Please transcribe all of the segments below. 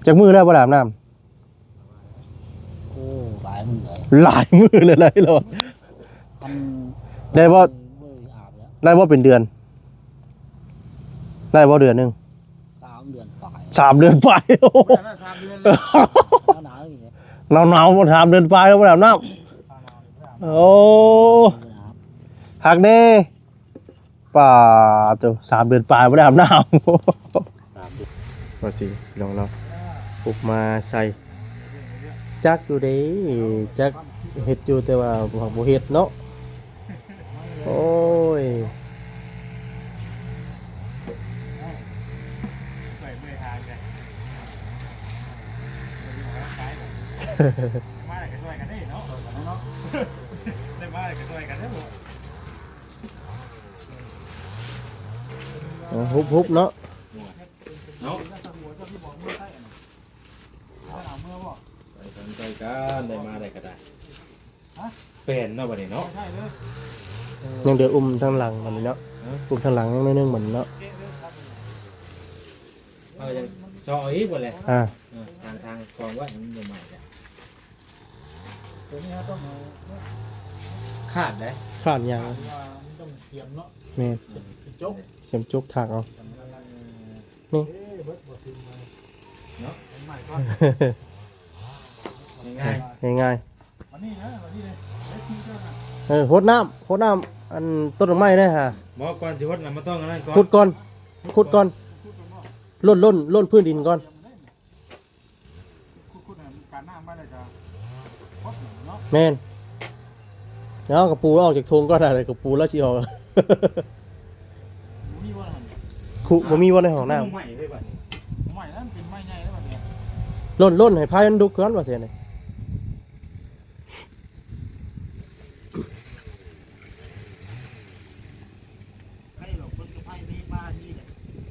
ຈັກມື້ແລ້ວບໍ່ໄດ້ອາບນ້ຳ? ໂອ້ ຫຼາຍມື້ແລ້ວ ຫຼາຍມື້ແລ້ວ ໄດ້ບໍ່? ບໍ່ໄດ້ອາບແລ້ວ ໄດ້ບໍ່ເປັນເດືອນ? ໄດ້ບໍ່ເດືອນໜຶ່ງ? ສາມເດືອນປາຍ ສາມເດືອນປາຍ ໂອ້ໂຫ ບໍ່ໄດ້ອາບນ້ຳສາມເດືອນແລ້ວ ໜາວໆ ໜາວໆ ສາມເດືອນປາຍແລ້ວບໍ່ໄດ້ອາບນ້ຳ ໂອ້ ບໍ່ໄດ້ອາບ ຄັກເດ້. ປາໂຕ ສາມເດືອນປາຍບໍ່ໄດ້ອາບນ້ຳ ວ່າຊິພີ່ນ້ອງເນາະ ປຸກມາໃສ່ ຈັກຢູ່ເດ້ ຈັກເຮັດຢູ່ ແຕ່ວ່າບໍ່ເຮັດເນາະ ໂອ້ຍ ມາແລ້ວກໍຊ່ວຍກັນເດ້ເນາະ ໄດ້ມາແລ້ວກໍຊ່ວຍກັນເດ້. ເອີ ຮຸບໆ ເນາະ ເນາະ ໄປກັນ ໄປກັນ ໄດ້ມາໄດ້ກໍໄດ້ ແປນເນາະ ບັດນີ້ເນາະ ຍັງເຫຼືອອຸ້ມທາງຫຼັງບັດນີ້ເນາະ ຮະ ອຸ້ມທາງຫຼັງຍັງໜ້ອຍໜຶ່ງບັດນີ້ເນາະ ເຮົາຍັງຊອກເອົາອີກບັດແຫຼະ ອ່າ ເອີ ທາງ ທາງກອງໄວ້ໃຫ້ມັນບໍ່ໄໝ້ແຫຼະ. ຕົວນີ້ເຮົາຕ້ອງເອົາ ຄາດເດ້ ຄາດຫຍັງ ຄາດວ່າມັນຕ້ອງຂຽມເນາະ ແມ່ນ ຂຽມຈົກ ຂຽມຈົກຖາກເອົາ ນີ້ ເອີ ເບິດບໍ່ຖືກມາເນາະ ໃໝ່ກ່ອນ ງ່າຍໆ ງ່າຍໆ ອັນນີ້ນະ ອັນນີ້ເດ້ ເອີ ຫົດນ້ຳ ຫົດນ້ຳ ອັນຕົ້ນດອກໄມ້ເດ້ຫາ ບໍ່ ກ່ອນຊິຫົດນະ ມັນຕ້ອງອັນນັ້ນກ່ອນ ຂຸດກ່ອນ ຂຸດກ່ອນ ລົ້ນ ລົ້ນ ລົ້ນພື້ນດິນກ່ອນ. ຂຸດໆ ໃຫ້ມັນກັນນ້ຳໄວ້ ແລ້ວກໍພົດເນາະ ແມ່ນ ເອົາກະປູອອກຈາກຖົງກ່ອນນະ ກະປູລະຊິອອກ ບໍ່ມີບໍ່ຫັ້ນ ຄຸ ບໍ່ມີບໍ່ໃນຫ້ອງນ້ຳ ໃໝ່ເລີຍບັດນີ້ ໃໝ່ແລ້ວ ມັນເປັນໄມ້ໃຫຍ່ແລ້ວບັດນີ້ ລົ້ນໆ ໃຫ້ໄຟມັນດຸກກ່ອນວ່າຊັ້ນ ໃຜດອກຄົນກະໄພມີມາມີແຫຼະ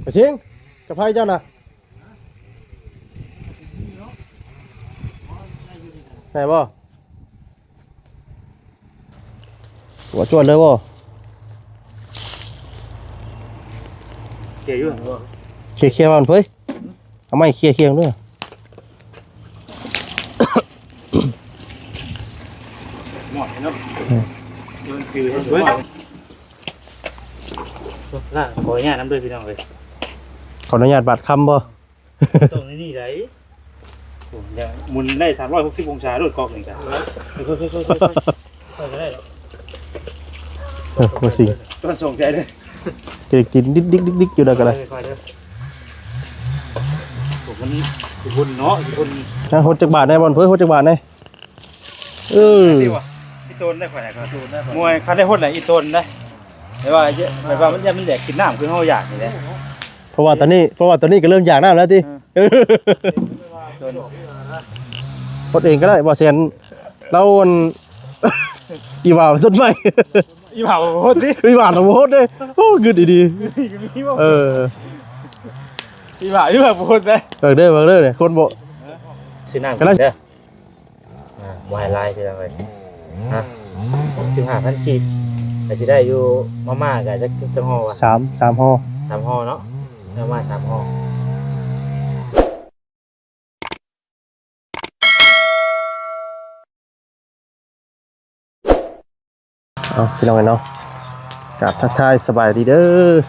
ປະຊິງ ກະໄພເຈົ້ານະ ໄດ້ບໍ່? ຫົວຈວດເລີຍບໍ່? ເຄຍຢູ່ບໍ່? ເຄຍ ເຄຍວ່າມັນເພີຍ ເອົາໄມ້ເຄຍ ເຄຍເດີ ໝອດເນາະ ອືມ ມັນຄືເຫັນເວີຍ ລາ ຂໍອະນຸຍາດນຳເດີພີ່ນ້ອງເອີຍ ຂໍອະນຸຍາດບາດຄຳບໍ່? ຕ້ອງໃນນີ້ໄດ໋ ໂອ້ ດຽວໝູນໄດ້ສາມຮ້ອຍຫົກສິບອົງສາໂລດກອກນີ້ກະ ຄ່ອຍໆ ຄ່ອຍກໍໄດ້ດອກ ເອີ ບໍ່ຊິ ຕ້ອງສົງໄຈເດີ ກິນດິກໆໆຢູ່ໃດກໍໄດ້ ຄ່ອຍໆເດີ ໂອ້ ມັນຊິພຸ້ນເນາະ ຊິພຸ້ນ ຮະ ຫົດຈັກບາດແດ່ ບ່ອນເພີຍ ຫົດຈັກບາດແດ່? ເອີ ອີ່ໂຕນໄດ້ຂ້ອຍນະ ມວຍຄັນໄດ້ຫົດແຫຼະ ອີ່ໂຕນໄດ້ ແຕ່ວ່າ ແບບວ່າມັນ ມັນຢາກກິນນ້ຳຄືເຮົາຢາກນີ້ແຫຼະ ເພາະວ່າຕອນນີ້ ເພາະວ່າຕອນນີ້ກໍເລີ່ມຢາກນ້ຳແລ້ວຕິ ເອີ ຫົດເອງກໍໄດ້ ບໍ່ແຊນ ລາວອັນ ອີ່ຫວ່າຕົ້ນໄມ້ ອີ່ຫວ່າບໍ່ຫົດຕິ ອີ່ຫວ່າບໍ່ຫົດເດ້ ໂອ້ ງຶດອີ່ດີ ເອີ ອີ່ຫວ່າ ອີ່ຫວ່າບໍ່ຫົດເດ້ ເບິ່ງເດີ ເບິ່ງເດີ ຄົນບໍ່ ຊື້ນ້ຳກິນເດີ. ອ່າ ບໍ່ໃຫ້ຫຼາຍພີ່ນ້ອງເອີຍ ຮະ ສິບຫ້າພັນກີບ ກໍຊິໄດ້ຢູ່ ມາມ່າກໍຈັກ ຈັກຫໍ່ວະ ສາມ ສາມຫໍ່ ສາມຫໍ່ເນາະ ມາມ່າສາມຫໍ່. ເອົາ ພີ່ນ້ອງເອີຍເນາະ ກາບທັກທາຍສະບາຍດີເດີ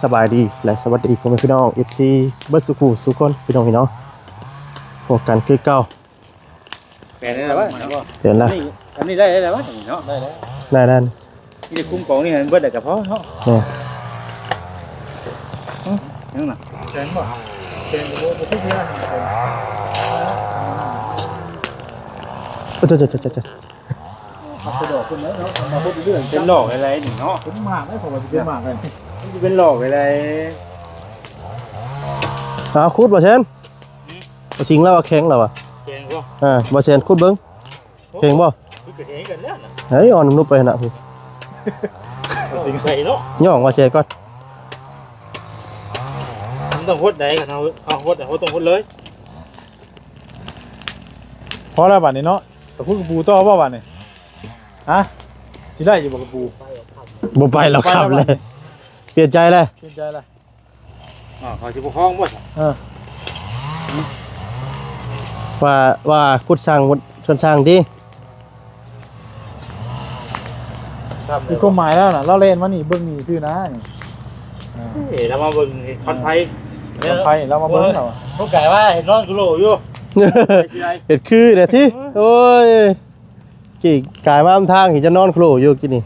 ສະບາຍດີ ແລະ ສະຫວັດດີພໍ່ແມ່ພີ່ນ້ອງ ເອັຟຊີ ເບິດສູ່ຜູ້ສູ່ຄົນ ພີ່ນ້ອງເອີຍເນາະ ພົບກັນຄືເກົ່າ ແປນໄດ້ແລ້ວວະ ແປນລະ ອັນນີ້ ອັນນີ້ໄດ້ແລ້ວວະ ເນາະ ໄດ້ແລ້ວ ໄດ້ແລ້ວ ນີ້ຄຸມກອງນີ້ໃຫ້ມັນເບິດແລ້ວກໍພໍເນາະ ແມ່ນ ຫຶ ຫຍັງນະ ແປນບໍ່ ແປນບໍ່ ບໍ່ຄືເທື່ອ ໂອ້ ໂຈະ ໂຈະ ໂຈະ ໂຈະ ເອົາໄປດອກເພິ່ນເນາະ ເອົາມາພົດເລື້ອຍໆ ເປັນຫຼອກໄດ້ໆນີ້ເນາະ ເປັນໝາກໄດ້ ເພາະວ່າຊິເປັນໝາກໄດ້ ມັນຊິເປັນຫຼອກໄດ້ໆ ເອົາຂຸດບໍ່ແຊນ ບໍ່ຊິງລາວວ່າແຂງລາວວ່າ ແຂງບໍ່ ອ່າ ບໍ່ແຊນຂຸດເບິ່ງ ແຂງບໍ່ ຄືກະແຂງກັນແລ້ວນະ ເຮີ້ຍ ອ່ອນນຸບໄປຫັ້ນນະ ຊິງໄປເນາະ ຍ່ອງວ່າແຊນກ່ອນ ມັນຕ້ອງຫົດໄດ໋ ຄັນເຮົາ ເຮົາຫົດ ເຮົາຕ້ອງຫົດເລີຍ ພໍແລ້ວບາດນີ້ເນາະ ຕະຄຸດກະປູຕໍ່ບໍ່ບາດນີ້ ຮະ ຊິໄດ້ຢູ່ບໍ່ກະປູ ບໍ່ໄປແລ້ວ ຄ່ຳແລ້ວ ປ່ຽນໃຈແລ້ວ ປ່ຽນໃຈແລ້ວ ອ້າວ ເຂົາຊິບໍ່ຄອງບໍ່ຊະ ເອີ ຫຶ ຫື ວ່າ ວ່າຂຸດສ້າງ ຊົນສ້າງຕິ ມີຄວາມໝາຍແລ້ວນະ ລາວແລ່ນມານີ້ ເບິ່ງນີ້ຊື່ນະນີ້ ເອີ ລາວມາເບິ່ງນີ້ ຄອນໄພ ຄອນໄພ ລາວມາເບິ່ງ ໂອ້ຍ ເຮົາ ເຮົາກາຍວ່າເຫັນນອນໂຄໂລຢູ່ ເຮັດຄືແຫຼະຕິ ໂອ້ຍ ກີ້ກາຍມານຳທາງ ເຫັນຈະນອນໂຄໂລຢູ່ກີ້ນີ້.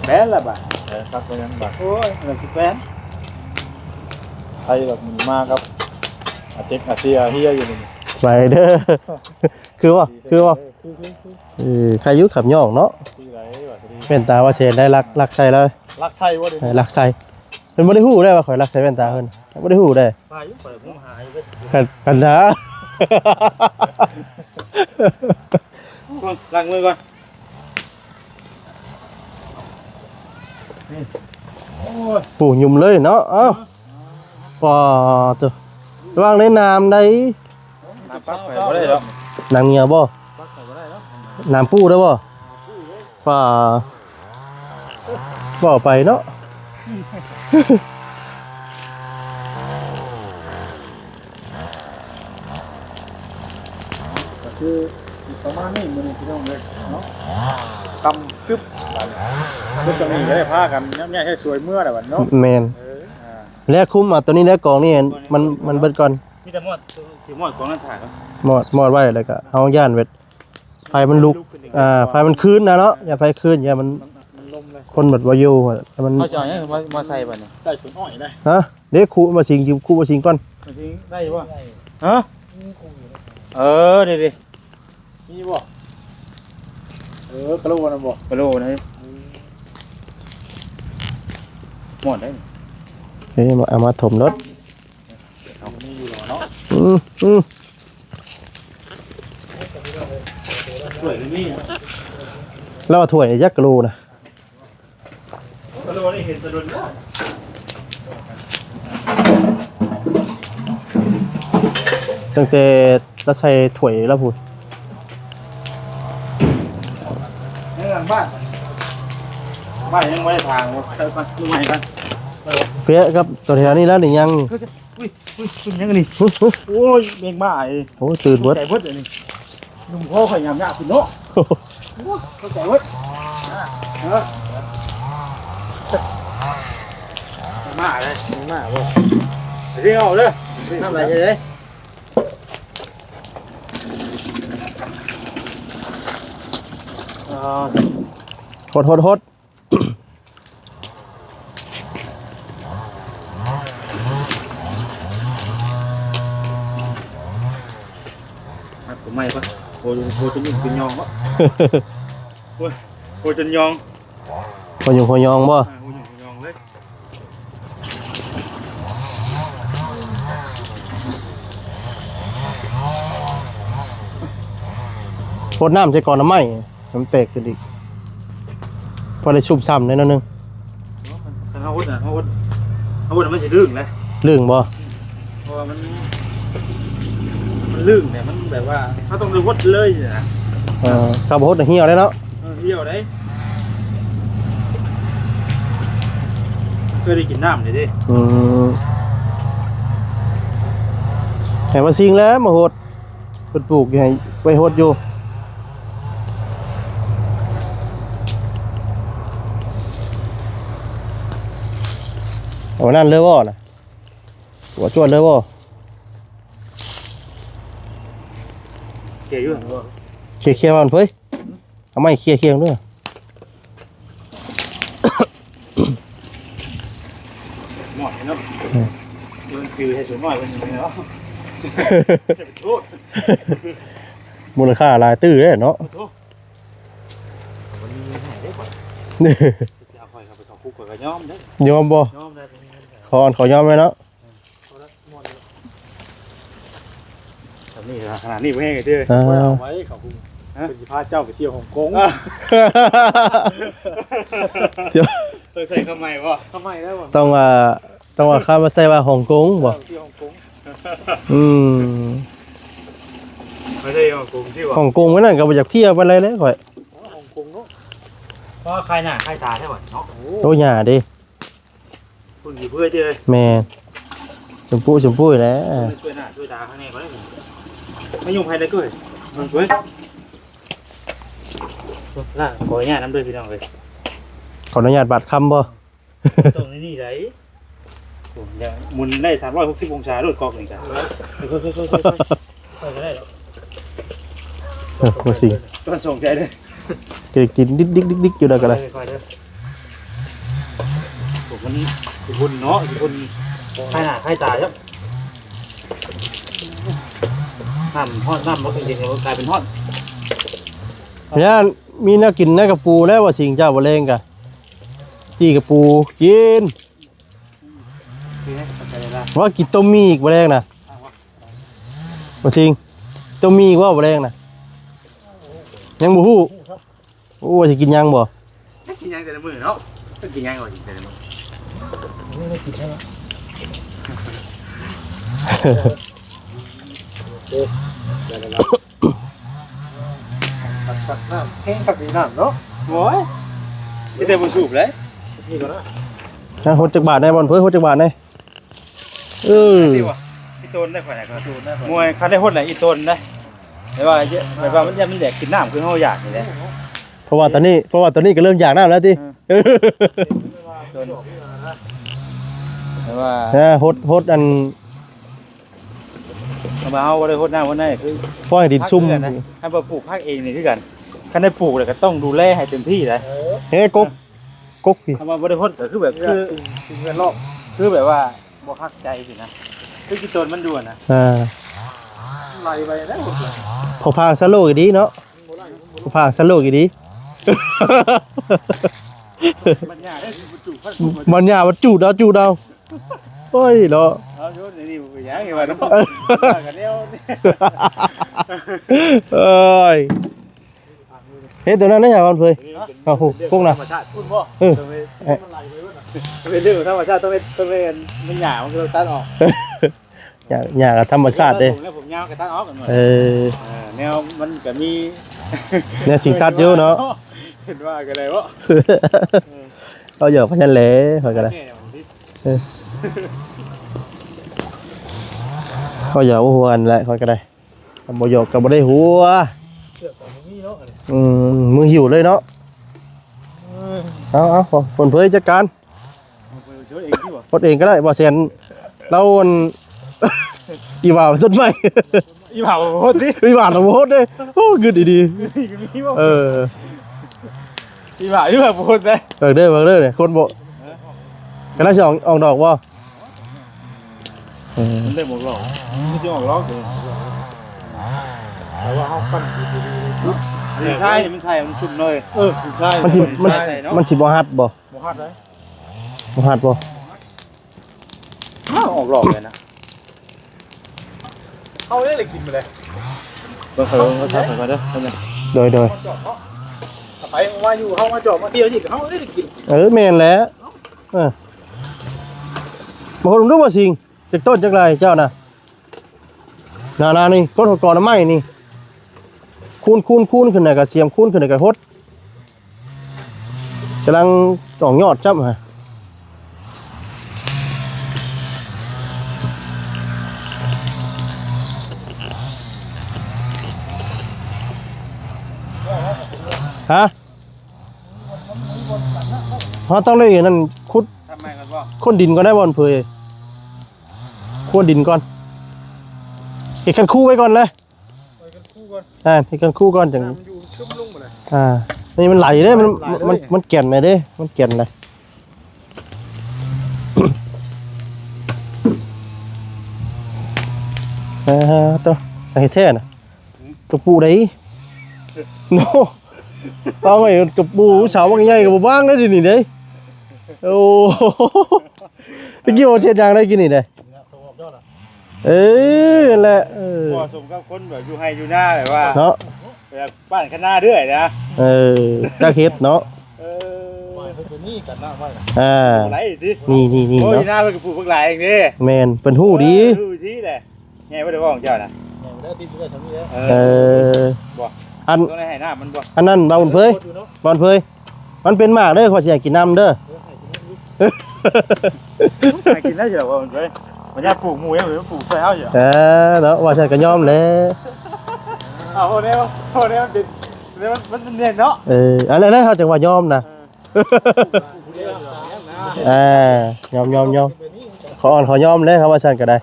ແປນລະບາດ ເອີ ຄັກບໍ່ຍັງບາດ ໂອ້ຍ ເອີ ຊິແປນ ໄທແບບນີ້ມາກັບອາເຈັກອາເຊຍເຮຍຢູ່ນີ້ ໄປເດີ ຄືບໍ່ ຄືບໍ່ ເອີ ຄື ຄື ເອີ ໃຄຢູ່ຂັບຍ່ອງເນາະ ຄືໃດວ່າຊິ ແວ່ນຕາວ່າແຊນໄດ້ລັກ ລັກໃສ່ເລີຍ ລັກໄທບໍ່ເດ ເອີ ລັກໃສ່ ເພິ່ນບໍ່ໄດ້ຮູ້ໄດ້ວ່າຂ້ອຍລັກໃສ່ແວ່ນຕາເພິ່ນ ບໍ່ໄດ້ຮູ້ເດ້ ວ່າຢູ່ ຂ້ອຍຫາຢູ່ເດ້ ຄັນ ຄັນນະ ລ້າງມືກ່ອນ ນີ້ ໂອ້ຍ ໂອ້ ຫຍຸ້ມເລີຍເນາະ ເອົ້າ ປາໂຕ ລະວັງໄດ້ນ້ຳໄດ໋ ນ້ຳປັກໄປບໍ່ໄດ້ດອກ ນ້ຳໜຽວບໍ່ ປັກໄປບໍ່ໄດ້ດອກ ນ້ຳປູໄດ້ບໍ່ ວ່າ ເວົ້າໄປເນາະ ກໍຄືປະມານນີ້ມື້ນີ້ພີ່ນ້ອງເອີຍເນາະ ກຳຊຶບບາດນີ້ ເບິດຕົງນີ້ກໍໄດ້ພາກັນຍາກແຮງຊ່ວຍເມືອແລ້ວບັດເນາະ ແມ່ນ ເອີ ອ່າ ແລະຄຸມເອົາຕົວນີ້ແລະກອງນີ້ ມັນ ມັນເບິດກ່ອນ ມີແຕ່ມອດ ຊິມອດກອງນັ້ນຖ່າຍ ມອດ ມອດໄວ້ ແລ້ວກໍເຮົາຢ້ານແບບ ໄຟມັນລຸກ ອ່າ ໄຟມັນຄືນນະເນາະ ຢ້ານໄຟຄືນ ຢ້ານມັນ ມັນລົມເລີຍ ຄົນແບບວ່າຢູ່ ມັນ ເຮົາຈະເອົາຫຍັງມາ ມາໃສ່ບັດນີ້ ໃສ່ສົນອ້ອຍໄດ້ ຮະ ເດ້ ຄູດມາສິງ ຄູດມາສິງກ່ອນ ມາສິງໄດ້ຢູ່ບໍ່ ຮະ ເອີ ນີ້ດິ ມີບໍ່ ເອີ ກະໂຫຼນັ້ນບໍ່ ກະໂຫຼນະ ໝອດໄດ້ ເອີ ເອົາມາຖົມລົດ ເອົາ ມີຢູ່ແລ້ວເນາະ ອືມ ອືມ ຖ້ວຍກໍມີ ລາວວ່າຖ້ວຍຈັກກະໂລນະ ກະໂລນີ້ເຫັນແຕ່ດົນແລ້ວ ຕັ້ງແຕ່ລາວໃສ່ຖ້ວຍລາວພຸ້ນ ໃນຫຼັງບ້ານ ບ້ານຍັງບໍ່ໄດ້ຖາງ ໃສ່ກ່ອນ ມືໃໝ່ກ່ອນ ເປະກັບຕົວແຖວນີ້ແລ້ວນີ້ຍັງ ອຸ້ຍ ອຸ້ຍ ເປັນຫຍັງອັນນີ້ ໂອ້ຍ ແມງໝ້າເອີຍ ໂອ້ຍ ຕື່ນເບິດ ຕົກໃຈເບິດອັນນີ້ ໜຸ່ມພໍ່ຂ້ອຍຍາມຍາກຂຶ້ນເນາະ ໂອ້ຍ ຕົກໃຈເບິດ ເອີ ແມງໝ້າເດ້ ແມງໝ້າບໍ່ ໄປເດ້ອອກເດີ ນ້ຳໄຫຼເດີ ເອີ ຫົດ ຫົດ ຫົດ ຮັດຕົວໃໝ່ປະ ໂຫ ໂຫ ຈົນຫຍຸ້ງຈົນຍອງປະ ໂຫ ໂຫ ຈົນຍອງ ໂຫ ຢຸ່ງໂຫຍອງບໍ່ ອ່າ ໂຫ ຢຸ່ງໂຫຍອງເລີຍ ຫົດນ້ຳໃສ່ກ່ອນນະໄມ້ ໃຫ້ມັນແຕກຂຶ້ນອີກ ພໍໄດ້ຊຸ່ມຊ່ຳແດ່ໜ້ອຍໜຶ່ງ ຄັນເຮົາຫົດນະ ເຮົາຫົດ ເຮົາຫົດນະມັນຊິລື່ງເດ້ ລື່ງບໍ່ ເພາະວ່າມັນ ມັນລື່ງເດ້ ມັນແບບວ່າເຮົາຕ້ອງໄດ້ຫົດເລີຍນະ ເອີ ຖ້າບໍ່ຫົດນະຫ່ຽວເດ້ເນາະ ເອີ ຫ່ຽວເດ້ ເຄີຍໄດ້ກິນນ້ຳເດ້ ອືມ ໃຫ້ມາຊິງແລ້ວມາຫົດ ເພິ່ນປູກຢູ່ໃຫ້ໄວ້ຫົດຢູ່ ເອົານັ້ນເລີຍບໍ່ນະ ຫົວຈວດເລີຍບໍ່ ເຄຍຢູ່ ເຄຍ ເຄຍວ່າມັນເພີຍ ເອົາໄມ້ເຄຍ ເຄຍເບິ່ງເດີ ໝອດເນາະ ອືມ ມັນຄືເຮັດສ່ວນນ້ອຍເພິ່ນນີ້ເນາະ ໂທດ ມູນຄ່າຫຼາຍຕື້ເດ້ເນາະ ໂທດ ມັນມີເງິນໃຫ້ເດ້ຂ້ອຍ ຊິເອົາຂ້ອຍເຂົ້າໄປເຂົ້າຄຸກ ຂ້ອຍກໍຍອມເດ້ ຍອມບໍ່ ຍອມໄດ້ ບໍ່ມີເງິນໃຫ້ ຂໍ ຂໍຍອມໄວ້ເນາະ ແບບນີ້ ຂະໜາດນີ້ບໍ່ແຮງເດີ ເອີ ບໍ່ໄດ້ເອົາໄວ້ເຂົາ ຮະ ເພິ່ນຊິພາເຈົ້າໄປທ່ຽວຮົງກົງ ທ່ຽວ ຕ້ອງໃສ່ຄຳໃໝ່ບໍ່ ຄຳໃໝ່ໄດ້ບໍ່ ຕ້ອງວ່າ ຕ້ອງວ່າຄຳວ່າໃສ່ວ່າຮົງກົງບໍ່ ເອີ ທ່ຽວຮົງກົງ ອືມ ໄປທ່ຽວຮົງກົງທີ່ວ່າ ຮົງກົງມື້ນັ້ນກໍບໍ່ຢາກທ່ຽວປານໃດເລີຍຂ້ອຍ ຮົງກົງເນາະ ເພາະວ່າຂາຍໜ້າຂາຍຕາແທ້ບັດເນາະ ໂອ້ ໂອ້ ຫຍ້າເດ້. ເບິ່ງຂີ້ເພື່ອຍຕິເອີຍ. ແມ່ນ ຊົມພູຊົມພູແຫຼະ. ຊ່ວຍໜ້າຊ່ວຍຕາຂ້າງໃນກໍໄດ້. ມາຍຸງໃຜໄດ້ເກີຍ ມັນເກີຍ. ລາ ຂໍອະນຸຍາດນຳເດີພີ່ນ້ອງເອີຍ. ຂໍອະນຸຍາດບາດຄຳບໍ່? ຕ້ອງໃນນີ້ໄດ໋. ໂອ້ ດຽວໝູນໄດ້ສາມຮ້ອຍຫົກສິບອົງສາໂລດກອກນີ້ກະ. ເອີ ເອີ ເອີ ເອີ ເອີ ເອີ ເອີ ກໍໄດ້ດອກ. ເອີ ບໍ່ຊິ ຕ້ອງສົງໄຈເດີ ກິນດິກໆໆຢູ່ໃດກໍໄດ້. ຄ່ອຍໆເດີ. ໂອ້ ມັນຂີ້ຝຸ່ນເນາະ ຂີ້ຝຸ່ນຄາຍໜ້າຄາຍຕາເນາະ. ນ້ຳຮ້ອນ ນ້ຳມັນກໍເຢັນ ກາຍເປັນຮ້ອນ. ຍາ ມີແນວກິນໃນກະປູແລ້ວ ບໍ່ຊິງເຈົ້າ ບໍ່ແລງກະ ຈີ່ກະປູກິນ. ວ່າກິນຕົ້ມໝີ່ອີກບໍ່ແລງນະ ບໍ່ຊິງ. ຕົ້ມໝີ່ອີກບໍ່ ບໍ່ແລງນະ ຍັງບໍ່ຮູ້. ໂອ້ ວ່າຊິກິນຫຍັງບໍ່ ກິນຫຍັງແຕ່ລະມື້ເນາະ. ກິນຫຍັງກໍກິນແຕ່ລະມື້. ຄັກໆ ນ້ຳແຮງຄັກດີນ້ຳເນາະ. ໂອ້ຍ ມີແຕ່ບໍ່ສູບເລີຍ. ນີ້ກ່ອນນະ ຮົດຈັກບາດແດ່ ບ່ອນເພີ້ ຮົດຈັກບາດແດ່. ເອີ ອີ່ຕົນໄດ້ຂ້ອຍນະ ມວຍຄັນໄດ້ຮົດແຫຼະ ອີ່ຕົນນະ. ແຕ່ວ່າ ແຕ່ວ່າມັນ ມັນຢາກກິນນ້ຳຄືເຮົາຢາກນີ້ແຫຼະ. ເພາະວ່າຕອນນີ້ ເພາະວ່າຕອນນີ້ກໍເລີ່ມຢາກນ້ຳແລ້ວຕິ. ເອີ ແຕ່ວ່າ ຮົດ ຮົດອັນ ເພາະວ່າເຮົາບໍ່ໄດ້ຮົດນ້ຳຮົດໃນ ຄື ປ່ອຍໃຫ້ດິນຊຸ່ມ ຄັນບໍ່ປູກຜັກເອງນີ້ຄືກັນ. ຄັນໄດ້ປູກແລ້ວກໍຕ້ອງດູແລໃຫ້ເຕັມທີ່ໄດ໋. ເອີ ເອີ ກົກ ກົກນີ້ ຄັນວ່າບໍ່ໄດ້ຮົດກໍຄືແບບ ຄືສິ່ງ ສິ່ງແວດລ້ອມ ຄືແບບວ່າບໍ່ຄັກໃຈຊີ້ນະ ຄືຂີ້ຕົນມັນຢູ່ນະ. ອ່າ ໄຫຼໄປແລ້ວ ພໍພາງສະໂລກອີ່ດີເນາະ ພໍພາງສະໂລກອີ່ດີ. ບັນຍາໄດ້ ບັນຍາວ່າຈູດເອົາ ຈູດເອົາ. ໂອ້ຍເນາະ ເອົາຢູ່ໃນນີ້ບໍ່ເປັນຫຍັງວ່າເນາະ ເອີ ກັນແລ້ວ. ເອີຍ ເຮັດຕົວນັ້ນໄດ້ຫຍັງເພິ່ນ? ເອົາ ໂອ້ ກົກນະ ທຳມະຊາດພຸ້ນບໍ່? ເອີ ເປັນເລື່ອງທຳມະຊາດ ຕ້ອງເຮັດ ຕ້ອງເຮັດ ມັນຫຍ້າ ມັນກໍຕ້ອງຕັດອອກ. ຫຍ້າ ຫຍ້າກໍທຳມະຊາດເດ້ ຜົມຍາວກໍຕັດອອກ. ເອີ ເອີ ແນວມັນກໍມີ ແນວຊິງຕັດຢູ່ເນາະ ເຫັນວ່າກໍໄດ້ບໍ່? ເອີ ເອົາຫຍອກໄປຊັ້ນແຫຼະ ຂ້ອຍກໍໄດ້. ເອີ ເອົາຫຍອກຫົວຫັ້ນແຫຼະ ຂ້ອຍກໍໄດ້. ຄັນບໍ່ຫຍອກກໍບໍ່ໄດ້ຫົວ. ເສື້ອກໍບໍ່ມີເນາະ ອັນນີ້ ອືມ ມືຫິ້ວເລີຍເນາະ. ເອີ ເອົາ ເອົາ ເພິ່ນເຜີຍຈັດການ ເອົາໄປເອົາເອງຕິບໍ່? ຫົດເອງກໍໄດ້ ບໍ່ແຊນ ລາວ ອັນ ອີ່ຫວ່າຕົ້ນໄມ້ ອີ່ຫວ່າບໍ່ຫົດຕິ ອີ່ຫວ່າບໍ່ຫົດເດ້. ໂອ້ ງຶດດີໆ ເອີ ອີ່ຫວ່າ ອີ່ຫວ່າບໍ່ຫົດເດ້. ເບິ່ງເດີ ເບິ່ງເດີ ຄົນບໍ່ ກຳລັງຊິອອກ ອອກດອກບໍ່? ເອີ ມັນໄດ້ໝວກຫຼອກ ມັນຊິອອກຫຼອກເດ້. ແຕ່ວ່າເຮົາປັ້ນດີໆ ເນາະ ມັນໃສ່ ມັນໃສ່ ມັນຊຸ່ມເລີຍ. ເອີ ມັນຊິ ມັນຊິ ມັນຊິບໍ່ຮັດບໍ່? ບໍ່ຮັດເລີຍ ບໍ່ຮັດບໍ່? ອ້າວ ອອກຫຼອກເລີຍນະ. ເຮົາໄດ້ກິນມື້ໃດ? ເບິ່ງເຂົາ ເບິ່ງເຂົາ ເບິ່ງເຂົາເດີ ໂດຍ ໂດຍ ມາຈອດເນາະ ໄປມາຢູ່ ເຮົາມາຈອດມາທ່ຽວນີ້ ເຮົາໄດ້ກິນ. ເອີ ແມ່ນແຫຼະ. ເອີ ມາຫົດເບິ່ງດູວ່າຊິງ ຈັກຕົ້ນຈັກໄຮ່ເຈົ້ານະ. ນາໆ ນີ້ ກົດຫົດກອນໄມ້ນີ້ ຄູນໆໆ ຂຶ້ນ ແລ້ວກໍສຽມຄູນຂຶ້ນ ແລ້ວກໍຫົດ. ກຳລັງອອກຍອດຊ້ຳຫະ ຮະ? ເຮົາຕ້ອງໄດ້ອັນນັ້ນ ຂຸດ ທຳໃໝ່ກ່ອນບໍ່? ຂຸດດິນກ່ອນໄດ້ບໍ່ ເພິ່ນ? ຂຸດດິນກ່ອນ ເຮັດຄັນຄູໄວ້ກ່ອນເລີຍ. ເອີ ເຮັດຄັນຄູກ່ອນ ອ່າ ເຮັດຄັນຄູກ່ອນຈັ່ງ ນ້ຳມັນຢູ່ຊຶມລົງໝົດເລີຍ. ອ່າ ນີ້ມັນໄຫຼເດ້ ມັນ ໄຫຼເດ້ ມັນ ມັນແກ່ນເດ້ ມັນແກ່ນເດ້. ອ່າ ໂຕ ໃສ່ແທ້ນະ ອືມ ກະປູໃດ ໂນ ເອົາໄວ້ກະປູ ສາວບັກໃຫຍ່ກໍບໍ່ບາງເດ້ ດຽວນີ້ເດ້. ໂອ້ ຕະກີ້ວ່າເຮັດຫຍັງໄດ້ກິນນີ້ເດ້? ເອີ ນັ້ນແຫຼະ ເອີ ເໝາະສົມກັບຄົນແບບຢູ່ໄຮ່ຢູ່ນາ ແບບວ່າ ເນາະ ແບບບ້ານຄະນາເລື້ອຍນະ. ເອີ ຈັກເຮັດເນາະ. ເອີ ອ່າ ໄດ້ຕິ ນີ້ໆໆ ໂອ້ຍ ເນາະ ຢູ່ນາເພິ່ນກໍປູກບັກຫຼາຍເອງເດ້. ແມ່ນ ເພິ່ນຮູ້ດີ ເອີ ຮູ້ດີແຫຼະ. ໃຫຍ່ບໍ່ໄດ້ບໍ່ຂອງເຈົ້ານະ? ໃຫຍ່ບໍ່ໄດ້ ຕິດຢູ່ໄດ້ສ່ຳນີ້ແຫຼະ. ເອີ ເອີ ບໍ່ ອັນ ຕ້ອງໄດ້ໃຫ້ນ້ຳມັນບໍ່? ອັນນັ້ນ ບ່າວບຸນເຜີຍ ບ່າວບຸນເຜີຍ ມັນເປັນໝາກເດີ ຂ້ອຍຊິໃຫ້ກິນນຳເດີ. ເອີ ໃຫ້ກິນນຳຢູ່. ໃຫ້ກິນໄດ້ຢູ່ວ່າມັນໄປ ມັນຢາກປູກໝູ່ເອງ ມັນປູກຊ່ອຍເຮົາຢູ່ ເອີ ເນາະ ວ່າຊັ້ນກໍຍອມແຫຼະ ເອົາໂອແນວ ໂອແນວເປັນ ແນວມັນ ມັນແມ່ນເນາະ ເອີ ອັນນັ້ນແຫຼະເຮົາຈັ່ງວ່າຍອມນະ ເອີ ອ່າ ຍອມ ຍອມ ຍອມ ຂໍອ່ອນຂໍຍອມແຫຼະ ເຮົາວ່າຊັ້ນກໍໄດ້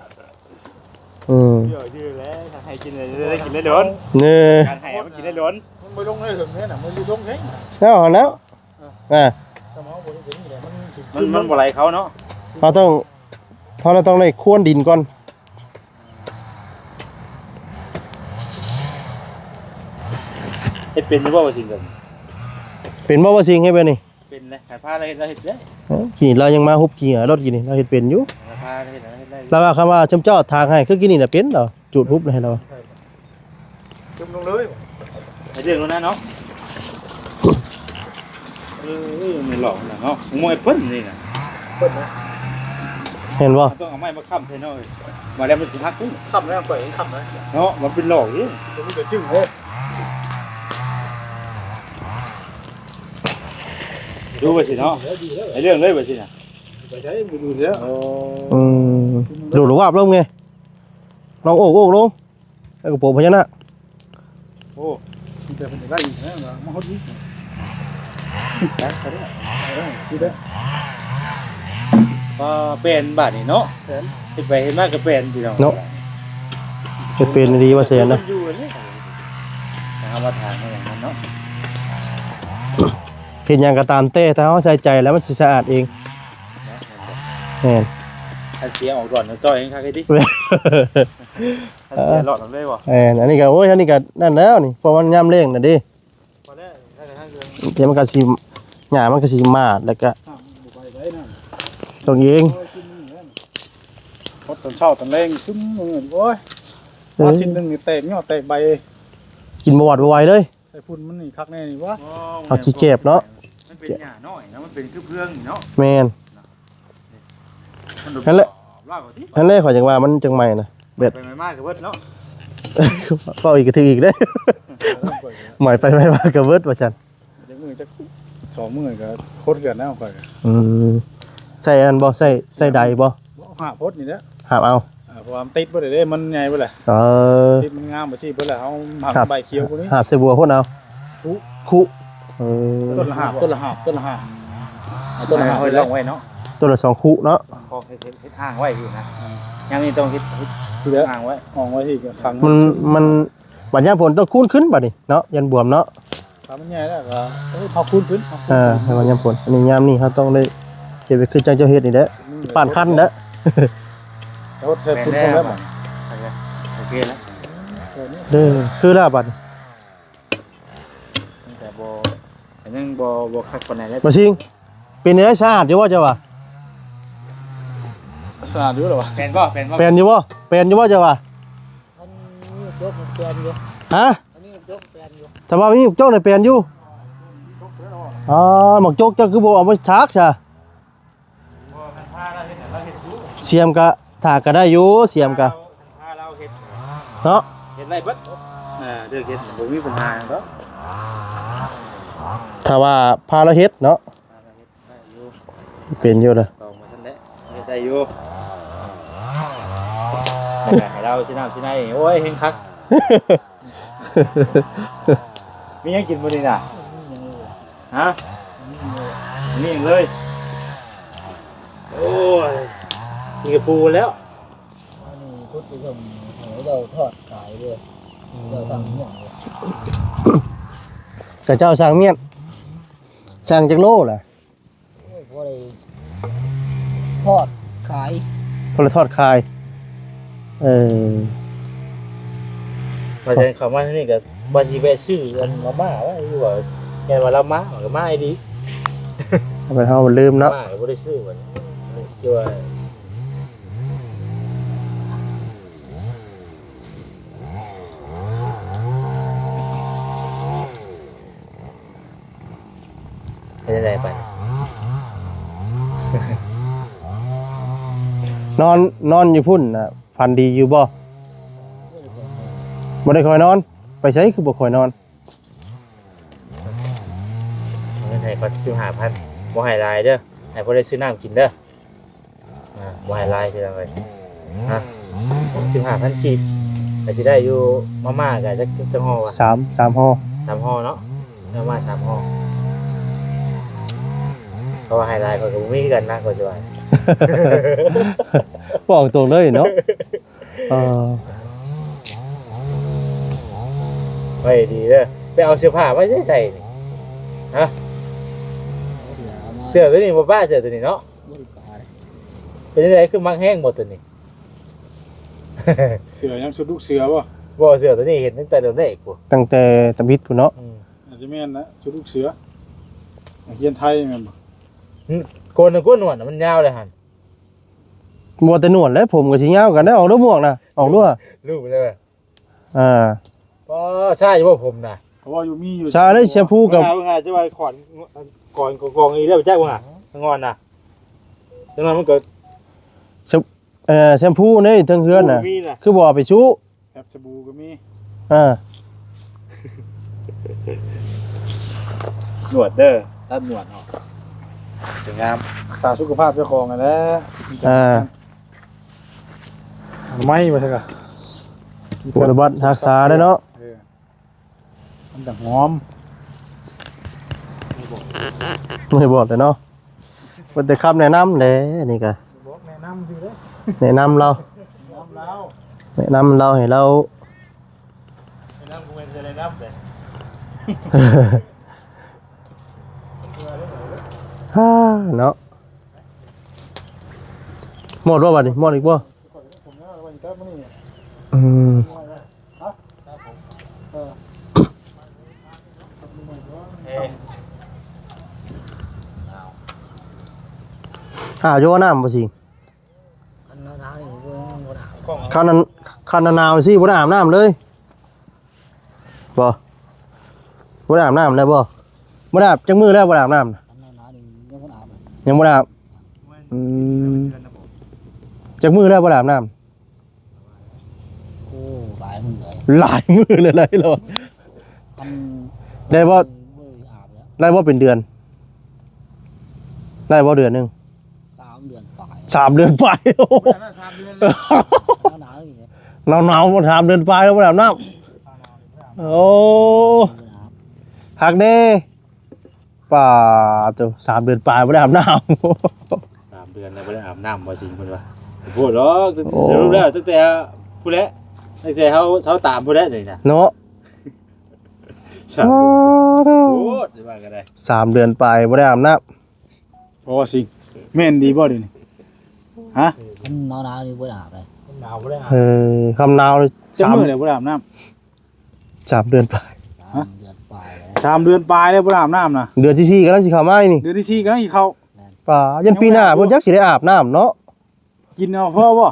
ອືມ ເອີ ຢູ່ແລ້ວ ໃຫ້ກິນໄດ້ ໄດ້ກິນໄດ້ດົນ ເນີ ການໃຫ້ມັນກິນໄດ້ດົນ ມັນບໍ່ລົງໄດ້ເຖິງແທ້ນະ ມັນຢູ່ລົງແທ້ນະ ເອົາຫັ້ນແລ້ວ ອ່າ ມັນ ມັນບໍ່ໄຫຼເຂົ້າເນາະ ເຮົາຕ້ອງ ເຮົາຕ້ອງໄດ້ຄວນດິນກ່ອນ ເຮັດເປັນຢູ່ບໍ່ວ່າຊິງ ເປັນບໍ່ວ່າຊິງເຮັດແບບນີ້ ເປັນແຫຼະ ໃຫ້ພາລາວເຮັດ ລາວເຮັດໄດ້ ເອີ ກີ້ນີ້ລາວຍັງມາຮຸບຂີ້ເຫຍື້ອລົດ ກີ້ນີ້ລາວເຮັດເປັນຢູ່ ໃຫ້ພາລາວເຮັດ ລາວເຮັດໄດ້ຢູ່ ລາວວ່າ ຄັນວ່າຊຸມເຈົ້າຖາກໃຫ້ ຄືກີ້ນີ້ນະເປັນດອກ ຈູດຮຸບໃຫ້ລາວ ຈຸ່ມລົງເລີຍ ໃຫ້ເລື່ອງໂລດນະເນາະ ເອີ ແມ່ນຫຼອກນະເນາະ ມວຍເພິ່ນນີ້ນະ ເພິ່ນນະ ເຫັນບໍ່ ຕ້ອງເອົາໄມ້ມາຄ້ຳໃສ່ເນາະ ມາແລ້ວມັນຊິຫັກ ຄ້ຳແລ້ວ ຂ້ອຍຄ້ຳແລ້ວ ເນາະ ມັນເປັນຫຼອກເດ້ ຕົວນີ້ກໍຈຶ້ງເດ້ ດູໄປຊິເນາະ ໃຫ້ເລື່ອງເລີຍໄປຊິນະ ໄປໃສບໍ່ດູແລ້ວ ເອີ ອືມ ດູດວາບລົງໄງ ລອງໂອກໂອກລົງ ໃຫ້ກະໂປງພະຍານາກ ໂອ້ ມີແຕ່ເພິ່ນໄດ້ອີກແລ້ວ ມາຮອດນີ້ ໄດ້ ໄດ້ ເອີ ຊິໄດ້ ວ່າແປນບາດນີ້ເນາະ ແປນ ເຮັດໄປເຮັດມາກໍແປນພີ່ນ້ອງເນາະ ເຮັດເປັນອີ່ຫຼີວ່າແຊນນະ ເຮົາມາຖາມເຮົາຫຍັງນັ້ນເນາະ ເຮັດຫຍັງກໍຕາມແຕ່ ຖ້າເຮົາໃສ່ໃຈແລ້ວມັນຊິສະອາດເອງ ແມ່ນ ອັນເສຍອອກກ່ອນ ຈ່ອຍເອງຄັກເດ້ຕິ ອັນເສຍຫຼອດນຳເລີຍບໍ່ ແມ່ນ ອັນນີ້ກໍ ໂອ້ຍ ອັນນີ້ກໍນັ້ນແລ້ວນີ້ ເພາະມັນຍາມແລ້ງນະເດ້ ພໍແລ້ວ ແລ້ວກໍທັງເລື່ອງ ດຽວມັນກໍຊິ ຫຍ້າມັນກໍຊິໝາດ ແລ້ວກໍ ນ້ຳມັນບໍ່ໄປໄສນະ ຕ້ອງເອງ ໂອ້ຍ ກິນມື້ນີ້ແຫຼະ ຫົດຕອນເຊົ້າຕອນແລງ ຊຶມມື້ນີ້ ໂອ້ຍ ເອີ ອາທິດໜຶ່ງນີ້ແຕກຍອດແຕກໃບ ກິນບໍ່ຫວາດບໍ່ໄຫວເລີຍ ໃສ່ຝຸ່ນມັນນີ້ຄັກແນ່ນີ້ວະ ອໍ ເອົາຂີ້ແກບເນາະ ມັນເປັນຫຍ້ານ້ອຍນະ ມັນເປັນຄືເຟືອງນີ້ເນາະ ແມ່ນ ມັນ ນັ້ນແຫຼະ ລາວກໍຕິ ນັ້ນແຫຼະ ຂ້ອຍຈັ່ງວ່າມັນຈັ່ງໃໝ່ນະ ແບບ ໄປໄໝມາກໍເບິດເນາະ ເວົ້າອີກກໍຖືກອີກເດ້ ເອີ ໄໝໄປໄໝມາກໍເບິດວ່າຊັ້ນ ຈັກມື້ຈັກສອງມື້ກໍຄົດເຮືອນແລ້ວຂ້ອຍກໍ ອືມ ໃສ່ອັນນັ້ນບໍ່ ໃສ່ ໃສ່ໃດບໍ່ ບໍ່ ຫາບພົດນີ້ແຫຼະ ຫາບເອົາ ເອີ ເພາະວ່າມັນຕິດເບິດເດ້ ມັນໃຫຍ່ເບິດແຫຼະ ເອີ ຕິດມັນງາມໄປຊີ້ເບິດແຫຼະ ເຮົາຫາບ ຫາບໃບຂຽວພຸ້ນນີ້ ຫາບໃສ່ບົວພຸ້ນເອົາ ຄຸ ຄຸ ເອີ ຕົ້ນລະຫາບ ຕົ້ນລະຫາບ ຕົ້ນລະຫາບ ເອົາຕົ້ນລະຫາບ ເອົາໄວ້ເນາະ ຕົ້ນລະສອງຄຸເນາະ ພໍເຮັດ ເຮັດ ເຮັດຮ່າງໄວ້ຢູ່ນະ ອືມ ຍາມນີ້ຕ້ອງເຮັດ ເຮັດ ຄືແບບ ຮ່າງໄວ້ ອອງໄວ້ທີ່ຄັງ ມັນ ມັນ ບັດຍາມຝົນຕ້ອງຄູນຂຶ້ນບັດນີ້ເນາະ ຢ້ານບວມເນາະ ຖ້າມັນໃຫຍ່ແລ້ວກໍ ເອີ ເຮົາຄູນຂຶ້ນ ເອີ ໃຫ້ມັນຍາມຝົນ ອັນນີ້ຍາມນີ້ເຮົາຕ້ອງໄດ້ເກັບໄວ້ຄືຈັ່ງເຈົ້າເຮັດນີ້ແຫຼະ ອືມ ປານຄັນເດ້ ລົດໃສ່ຝຸ່ນ ແມ່ນແລ້ວ ແລ້ວບັດນີ້ ໂອເຄແລ້ວ ເດີ ຄືແລ້ວບັດນີ້ ແຕ່ບໍ່ ກໍຍັງບໍ່ ບໍ່ຄັກປານໃດແຫຼະ ບໍ່ຊິງ ເປັນໄດ ສະອາດຢູ່ບໍ່ເຈົ້າວ່າ ສະອາດຢູ່ແລ້ວວະ ແປນບໍ່ ແປນບໍ່ ແປນຢູ່ບໍ່ ແປນຢູ່ບໍ່ເຈົ້າວ່າ ອັນນີ້ຈົກແປນຢູ່ ຮະ ອັນນີ້ຈົກແປນຢູ່ ຖ້າວ່າມີຈົກນີ້ແປນຢູ່ ອໍ ໝາກຈົກເຈົ້າຄືບໍ່ເອົາມາຖາກຊະ ບໍ່ ຄັນພາລາວເຮັດ ລາວເຮັດຢູ່ ສຽມກະຖາກກະໄດ້ຢູ່ ສຽມກະ ພາລາວເຮັດ ເນາະ ເຮັດໄດ້ເບິດ ເອີ ເລື່ອງເຮັດບໍ່ມີບັນຫາຫຍັງດອກ ຖ້າວ່າພາລາວເຮັດເນາະ ພາລາວເຮັດໄດ້ຢູ່ ເປັນຢູ່ເດີ ຕອງມາຊັ້ນແຫຼະ ເຮັດໄດ້ຢູ່ ໃຫ້ລາວຊິນ້ຳຊິໃນ ໂອ້ຍ ເຮັງຄັກ ມີຫຍັງກິນມື້ນີ້ນະ? ຮະ? ມີຫຍັງເລີຍ? ໂອ້ຍ ກິນກະປູແລ້ວ. ອັນນີ້ພຸດໄປສົ່ງໃຫ້ເຈົ້າທອດຂາຍເດ້. ເຈົ້າສັ່ງຫຍັງເດ້? ກະເຈົ້າສັ່ງມ້ຽນ. ສັ່ງຈັກໂລລະ? ໂອ້ຍ ພໍໄດ້ທອດຂາຍ ພໍໄດ້ທອດຂາຍ ເອີ ວ່າຊັ້ນ ເຂົ້າມາທາງນີ້ກໍວ່າຊິແວະຊື້ອັນມາມ່າໄວ້ຢູ່ ວ່າແມ່ນວ່າລາວມາ ມັນກໍມາອີ່ຫຼີ ແມ່ນເຮົາມັນລືມເນາະ ມາກໍບໍ່ໄດ້ຊື້ ວ່າ ຄືວ່າ ເປັນຈັ່ງໃດບັດນີ້? ນອນ ນອນຢູ່ພຸ້ນນະ ຝັນດີຢູ່ບໍ່? ບໍ່ໄດ້ຄ່ອຍນອນ. ໄປໃສຄືບໍ່ຄ່ອຍນອນ? ເງິນໃຫ້ກ່ອນສິບຫ້າພັນ ບໍ່ໃຫ້ຫຼາຍເດີ. ໃຫ້ພໍໄດ້ຊື້ນ້ຳກິນເດີ. ອ່າ ບໍ່ໃຫ້ຫຼາຍພີ່ນ້ອງເອີຍ. ຮະ ສິບຫ້າພັນກີບ ກໍຊິໄດ້ຢູ່ມາມ່າກໍຈັກ ຈັກຫໍ່ວະ? ສາມ ສາມຫໍ່ ສາມຫໍ່ເນາະ. ມາມ່າສາມຫໍ່ ເພາະວ່າໃຫ້ຫຼາຍຂ້ອຍກໍບໍ່ມີຄືກັນນະ ຂ້ອຍຊິວ່າ. ບອກຕົງເລີຍເນາະ. ເອີ ໄວ້ດີເດີ. ໄປເອົາເສື້ອຜ້າມາໃສ່ໃສ່ນີ້? ຮະ ເສື້ອໂຕນີ້ບໍ່ປ້າ ເສື້ອໂຕນີ້ເນາະ. ເປັນຈັ່ງໃດ ຄືມັກແຮງບໍ່ໂຕນີ້? ເສື້ອຫຍັງ ຊຸດລູກເສືອບໍ່? ບໍ່ ເສື້ອໂຕນີ້ເຫັນຕັ້ງແຕ່ເລີ່ມແລກພຸ້ນ ຕັ້ງແຕ່ຕະບິດພຸ້ນເນາະ. ອືມ ອາດຈະແມ່ນນະ ຊຸດລູກເສືອ ນັກຮຽນໄທແມ່ນບໍ່? ໂກນ ໂກນໜວດນະ ມັນຍາວເລີຍຫັ້ນ. ບໍ່ແຕ່ໜວດແຫຼະ ຜົມກໍຊິຍາວກັນໄດ໋. ອອກເດີ້ໝວກນະ ອອກດ້ວຍ ລູບໄປເລີຍ. ອ່າ ປ້າ ຊາຢູ່ບໍ່ຜົມນະ? ເພາະວ່າຢູ່ ມີຢູ່ ຊາເລີຍ ແຊມພູກັບ ເບິ່ງຫາ ເບິ່ງຫາ ຈະວ່າຂອນ ຂອນ ຂອນອີກແລ້ວ ຈັກເບິ່ງຫາ ງອນນະ. ຈັ່ງນັ້ນມັນກໍ ແຊມ ເອີ ແຊມພູໃນເທິງເຮືອນນະ ມີນະ ຄືບໍ່ເອົາໄປຊຸ? ແປັບສະບູກໍມີ. ເອີ ໜວດເດີ ຕັດໜວດອອກ ຈະງາມ. ຮັກສາສຸຂະພາບເຈົ້າຂອງຫັ້ນແຫຼະ. ເອີ ອະນາໄມວ່າຊັ້ນກະ ບົວລະບັດຮັກສາໄດ້ເນາະ. ເອີ ມັນຈະຫອມ. ເມື່ອຍບອກແລ້ວເນາະ ເພິ່ນແຕ່ຄຳແນະນຳແຫຼະ ອັນນີ້ກະ ບອກແນະນຳຊື່ເດ້ ແນະນຳລາວ ແນະນຳລາວ ແນະນຳລາວໃຫ້ລາວ ແນະນຳ ບໍ່ແມ່ນແຕ່ແນະນຳເດ້. ເນາະ ໝົດບໍ່ບັດນີ້ ໝົດອີກບໍ່? ອືມ ອາບຢູ່ບໍ່ນ້ຳບໍ່ຊິງ? ຄັນໜາວໆນີ້ບໍ່ ບໍ່ໄດ້ອາບ. ຄັນ ຄັນໜາວໆຊີ້ບໍ່ໄດ້ອາບນ້ຳເລີຍບໍ່? ບໍ່ໄດ້ອາບນ້ຳແລ້ວບໍ່? ບໍ່ໄດ້ອາບ ຈັກມື້ແລ້ວບໍ່ໄດ້ອາບນ້ຳ? ຄັນໜາວໆນີ້ຍັງບໍ່ໄດ້ອາບ. ຍັງບໍ່ໄດ້ອາບ. ອືມ ຈັກມື້ແລ້ວບໍ່ໄດ້ອາບນ້ຳ? ໂອ້ ຫຼາຍມື້ເລີຍ ຫຼາຍມື້ເລີຍ ຫຼາຍແລ້ວ. ຄັນ ໄດ້ບໍ່ ບໍ່ໄດ້ອາບແລ້ວ. ໄດ້ບໍ່ເປັນເດືອນ? ໄດ້ບໍ່ເດືອນໜຶ່ງ? ສາມເດືອນປາຍ. ສາມເດືອນປາຍ. ໂອ້ ສາມເດືອນແລ້ວ. ໜາວໆນີ້ແຫຼະ ໜາວໆ ສາມເດືອນປາຍແລ້ວບໍ່ໄດ້ອາບນ້ຳ. ໂອ້ ບໍ່ໄດ້ອາບ. ຄັກເດ້. ປາໂຕ ສາມເດືອນປາຍບໍ່ໄດ້ອາບນ້ຳ. ສາມເດືອນແລ້ວບໍ່ໄດ້ອາບນ້ຳ ບໍ່ຊິງເພິ່ນວ່າ. ໂພດດອກ. ໂອ້ ສະຫຼຸບແລ້ວຕັ້ງແຕ່ພຸ້ນແຫຼະ ຕັ້ງແຕ່ເຮົາ ເຮົາຕາມພຸ້ນແຫຼະນີ້ນະ ເນາະ. ສາມເດືອນ ໂອ້ໂຫ ໂພດ ຊິວ່າກໍໄດ້ ສາມເດືອນປາຍບໍ່ໄດ້ອາບນ້ຳ. ບໍ່ຊິງ ແມ່ນດີບໍ່ດຽວນີ້? ຮະ ຄັນໜາວໆນີ້ບໍ່ໄດ້ອາບເລີຍ. ຄັນໜາວບໍ່ໄດ້ອາບ. ເອີ ຄັນໜາວ ຈັກມື້ແລ້ວບໍ່ໄດ້ອາບນ້ຳ? ສາມເດືອນປາຍ. ຮະ ສາມເດືອນປາຍແລ້ວ ສາມເດືອນປາຍແລ້ວບໍ່ໄດ້ອາບນ້ຳນະ. ເດືອນທີສີ່ກຳລັງຊິເຂົ້າມານີ້. ເດືອນທີສີ່ກຳລັງຊິເຂົ້າ. ແມ່ນ. ປາ ຢ້ານປີໜ້າເພິ່ນຈັກຊິໄດ້ອາບນ້ຳເນາະ. ກິນເອົາພໍບໍ່?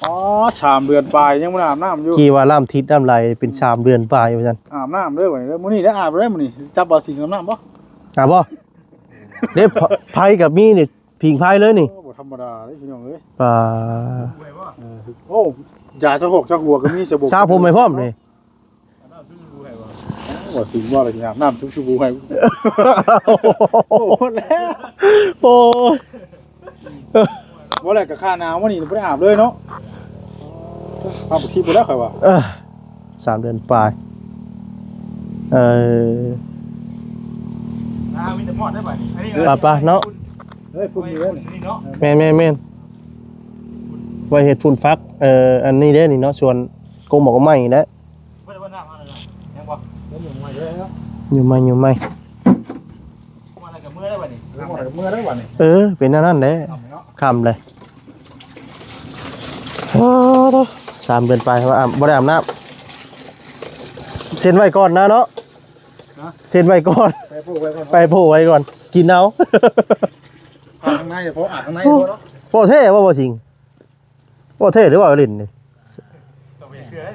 ອໍ ສາມເດືອນປາຍຍັງບໍ່ໄດ້ອາບນ້ຳຢູ່. ກີ້ວ່ານ້ຳທິດນ້ຳໄຫຼເປັນສາມເດືອນປາຍວ່າຊັ້ນ. ອາບນ້ຳເດີບັດນີ້ເດີ ມື້ນີ້ໄດ້ອາບແລ້ວມື້ນີ້. ຈັບບ່າວສິງອາບນ້ຳບໍ່? ອາບບໍ່? ເດ້ ໄຟກໍມີນີ້ ຜິງໄຟເລີຍນີ້. ໂອ້ ບໍ່ທຳມະດາເດ້ພີ່ນ້ອງເອີຍ. ປາ ເອີ ໂອ້ ຢາສະຫົກສະຫົວກໍມີ ສະບົກ ສະຜົມໃຫ້ພ້ອມນີ້. ບໍ່ຊິງວ່າໄປອາບນ້ຳທຸກຊົ່ວໂມງໃຫ້. ໂອ້ ໂຫດແລ້ວ. ໂອ້ຍ ບໍ່ແລ້ວກໍຂ້າໜາວມານີ້ບໍ່ໄດ້ອາບເລີຍເນາະ. ອາບທີ່ບໍ່ໄດ້ ຂ້ອຍວ່າ. ເອີ ສາມເດືອນປາຍ. ເອີ ນ້າມີແຕ່ໝອດໄດ້ບັດນີ້. ໄປໆເນາະ. ເຮີ້ຍ ພຸ້ນນີ້ເດ້ ນີ້ເນາະ. ແມ່ນໆໆ ໄວ້ເຮັດຝຸ່ນຝັກ ເອີ ອັນນີ້ເດ້ນີ້ເນາະ ສວນກົກໝາກໄມ້ນີ້ແຫຼະ. ບໍ່ໄດ້ວ່ານ້ຳເຮົານັ້ນນະ ຍັງບໍ່? ຍັງຢູ່ໃໝ່ເດ້ເນາະ. ຢູ່ໃໝ່ ຢູ່ໃໝ່. ເມື່ອໃດກໍເມື່ອໄດ້ບັດນີ້. ເມື່ອໃດກໍເມື່ອໄດ້ບັດນີ້. ເອີ ເປັນແນວນັ້ນແຫຼະ. ຄ່ຳເນາະ ຄ່ຳເລີຍ. ໂອ້ ສາມເດືອນປາຍວ່າອາບ ບໍ່ໄດ້ອາບນ້ຳ. ເຊັນໄວ້ກ່ອນນະເນາະ. ຮະ ເຊັນໄວ້ກ່ອນ ໄປໂພໄວ້ກ່ອນ ໄປໂພໄວ້ກ່ອນ ກິນເອົາ. ອາບທາງໃນ ເພາະອາບທາງໃນ ເພາະເນາະ. ເວົ້າແທ້ບໍ່ ບໍ່ຊິງ? ເວົ້າແທ້ຫຼືເວົ້າຫຼິ້ນນີ້?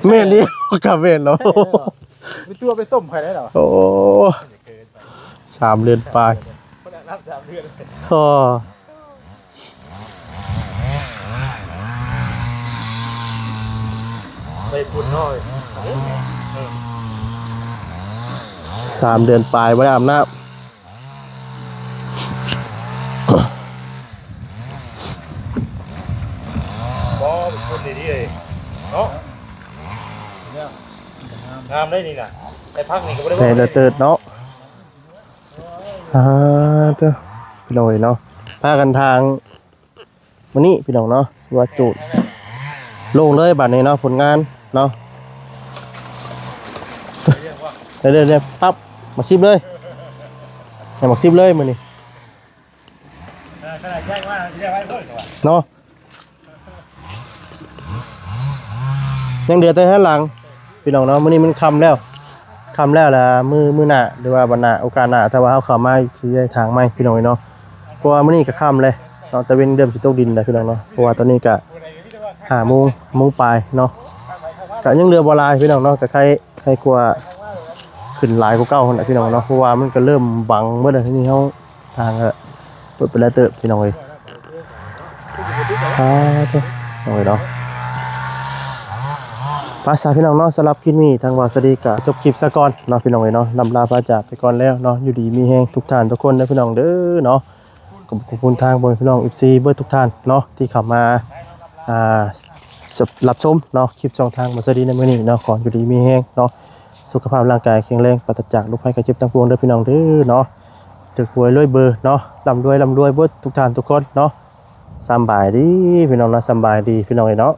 ແມ່ນດີ ກະແມ່ນເນາະ. ໄປຕົວະໄປຕົ້ມໃຜໄດ້ລະ. ໂອ້ ສາມເດືອນປາຍ. ອໍ ໄປພຸ້ນເນາະ. ສາມເດືອນປາຍບໍ່ໄດ້ອາບນ້ຳ. ງາມເດ້ນີ້ນະ ໄດ້ພັກນີ້ກໍບໍ່ໄດ້ ແຕ່ລະເຕີດເນາະ. ອ່າ ເດີ ພີ່ນ້ອງເອີຍເນາະ ພາກັນທາງ ມື້ນີ້ພີ່ນ້ອງເນາະ ວ່າຈູດລົງເລີຍບາດນີ້ເນາະ ຜົນງານເນາະ. ເດີໆໆ ປັບ ໝາກສິບເລີຍ ໃຫ້ໝາກສິບເລີຍມື້ນີ້ເນາະ. ຍັງເຫຼືອແຕ່ເຮືອນຫຼັງ ພີ່ນ້ອງເນາະ. ມື້ນີ້ມັນຄ່ຳແລ້ວ ຄ່ຳແລ້ວລະ ມື້ ມື້ໜ້າ ຫຼືວ່າວັນໜ້າ ໂອກາດໜ້າ ຖ້າວ່າເຮົາເຂົ້າມາຊິໄດ້ທາງໃໝ່ ພີ່ນ້ອງເອີຍເນາະ. ເພາະວ່າມື້ນີ້ກໍຄ່ຳແລ້ວເນາະ ຕາເວັນເລີ່ມຊິຕົກດິນແລ້ວ ພີ່ນ້ອງເນາະ. ເພາະວ່າຕອນນີ້ກໍຫ້າໂມງ ໂມງປາຍເນາະ ກໍຍັງເຫຼືອບໍ່ຫຼາຍ ພີ່ນ້ອງເນາະ. ກໍໃຄ່ ໃຄ່ກວ່າຂຶ້ນຫຼາຍກວ່າເກົ່າຫັ້ນແຫຼະ ພີ່ນ້ອງເນາະ ເພາະວ່າມັນກໍເລີ່ມບັງເບິດແລ້ວ. ທີນີ້ເຮົາ ທາງກໍເປີດໄປແລ້ວເຕີບ ພີ່ນ້ອງເອີຍ. ອ່າ ເດີ ພີ່ນ້ອງເອີຍເນາະ ໄປຊະ ພີ່ນ້ອງເນາະ. ສຳລັບຄລິບນີ້ ທາງບ່າວສາລີກໍຈົບຄລິບຊະກ່ອນເນາະ ພີ່ນ້ອງເອີຍເນາະ. ລ່ຳລາພາຈາກໄປກ່ອນແລ້ວເນາະ. ຢູ່ດີມີແຮງທຸກທ່ານທຸກຄົນເດີ ພີ່ນ້ອງເດີເນາະ. ຂອບ ຂອບຄຸນທາງພໍ່ແມ່ພີ່ນ້ອງ ເອັຟຊີ ເບິດທຸກທ່ານເນາະ ທີ່ເຂົ້າມາ ອ່າ ຮັບ ຮັບຊົມເນາະ ຄລິບຊ່ອງທາງບ່າວສາລີໃນມື້ນີ້ເນາະ. ຂໍຢູ່ດີມີແຮງເນາະ ສຸຂະພາບຮ່າງກາຍແຂງແຮງ ປາສະຈາກໂລກໄພໄຂ້ເຈັບທັງປວງເດີ ພີ່ນ້ອງເດີເນາະ. ຖືກຫວຍລວຍເບີເນາະ ລ່ຳລວຍ ລ່ຳລວຍເບິດທຸກທ່ານທຸກຄົນເນາະ. ສຳບາຍດີ ພີ່ນ້ອງເນາະ ສຳບາຍດີ ພີ່ນ້ອງເອີຍເນາະ.